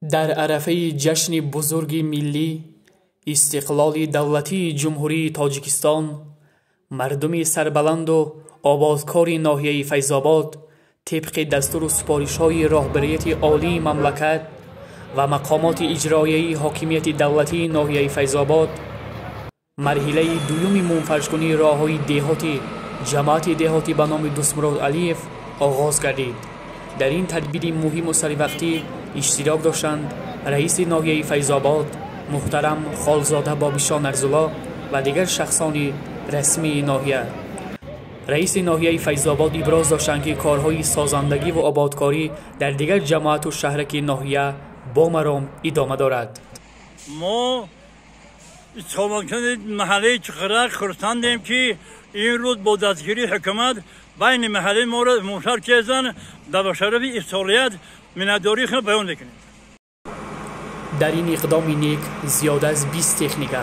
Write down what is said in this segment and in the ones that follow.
Дар арафаи ҷашни бузурги миллӣ, истиқлоли давлатии Ҷумҳурии Тоҷикистон, мардуми сарбаланду ободкори ноҳияи Файзобод тибқи дастуру супоришҳои роҳбарияти олии мамлакат ва мақомоти иҷроияи ҳокимияти давлатии ноҳияи Файзобод марҳилаи дуюми мунфаршкунии роҳҳои деҳоти ҷамоати деҳотӣ ба номи Дӯстмурод Алиев оғоз гардид. Дар ин тадбири муҳиму саривақтӣ иштирок доштанд раиси ноҳияи Файзобод муҳтарам Холзода Бобишо Нарзулло ва дигар шахсони расмии ноҳия. Раиси ноҳияи Файзобод иброз доштанд, ки корҳои созандагиву ободкорӣ дар дигар ҷамоату шаҳраки ноҳия бо маром идома дорад. Мо истиқоматкунандаи маҳаллаи Чуқурак хурсандем, ки ин рӯз бо дастгирии ҳукумат байни маҳаллаи моро мунфарш карданд ва ба шарафи истиқлолият миннатдории худро баён мекунем. Дар ин иқдоми нек зиёда аз 20 техника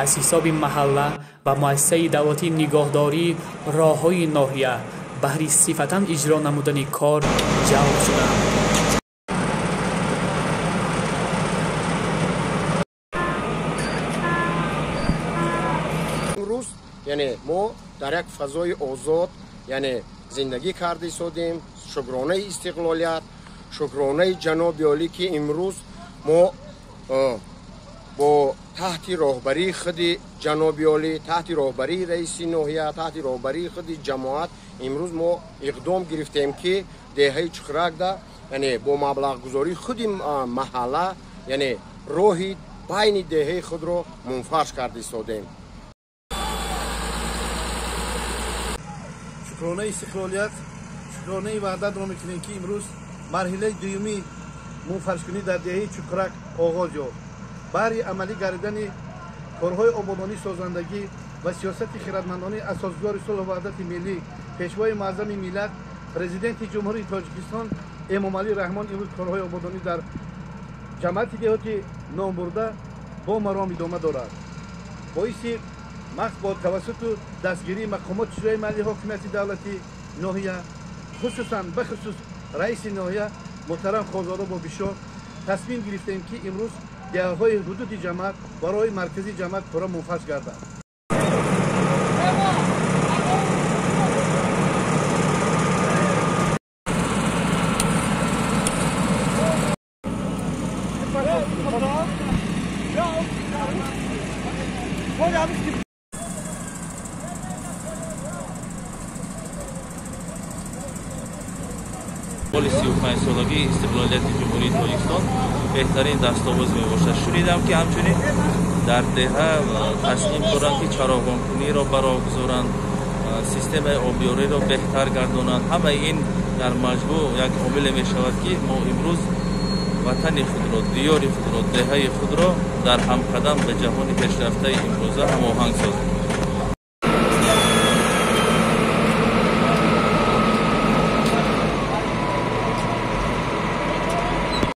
аз ҳисоби маҳалла ва муассисаи давлатии нигоҳдории роҳҳои ноҳия баҳри сифатан иҷро намудани кор ҷалб шуданд. Имрӯз яъне мо дар як фазои озод яъне зиндагӣ карда истодем. Шукронаи истиқлолият, шукронаи ҷаноби олӣ, ки имрӯз мо бо таҳти роҳбарии худи ҷаноби олӣ, таҳти роҳбарии раиси ноҳия, таҳти роҳбарии худи ҷамоат имрӯз мо иқдом гирифтем, ки деҳаи Чуқуракда яъне бо маблағгузории худи маҳалла яъне роҳи байни деҳаи худро мунфарш карда истодем. Шукронаи истиқлолият, шукронаи ваҳдатро мекунем, ки имрӯз марҳилаи дуюми мунфаршкунӣ дар деҳаи Чуқурак оғоз ёфт. Баҳри амалӣ гардидани корҳои ободонӣ, созандагӣ ва сиёсати хирадмандонаи асосгузори сулҳу ваҳдати миллӣ, пешвои муаззами миллат, президенти Ҷумҳурии Тоҷикистон Эмомалӣ Раҳмон имрӯз корҳои ободонӣ дар ҷамоати деҳоти номбурда бо маром идома дорад. Боиси махз бо тавассуту дастгирии мақомоти иҷроияи маҳаллии ҳокимияти давлатӣ ноҳия, хусусан бахусус раиси ноҳия муҳтарам Холзода Бобишо тасмим гирифтем, ки имрӯз деҳаҳои ҳудуди ҷамоат барои маркази ҷамоат пурра мунфарш гардад. Соли 35-солагии истиқлолияти Ҷумҳурии Тоҷикистон беҳтарин дастовоз мебошад. Шунидам, ки ҳамчунин дар деҳа тасмим доранд, ки чароғонкуниро ба роҳ гузоранд, системаи обёриро беҳтар гардонанд. Ҳамаи ин дар маҷмӯъ як омиле мешавад, ки мо имрӯз ватани худро, диёри худро, деҳаи худро дар ҳамқадам ба ҷаҳони пешрафтаи имрӯза ҳамоҳанг созем.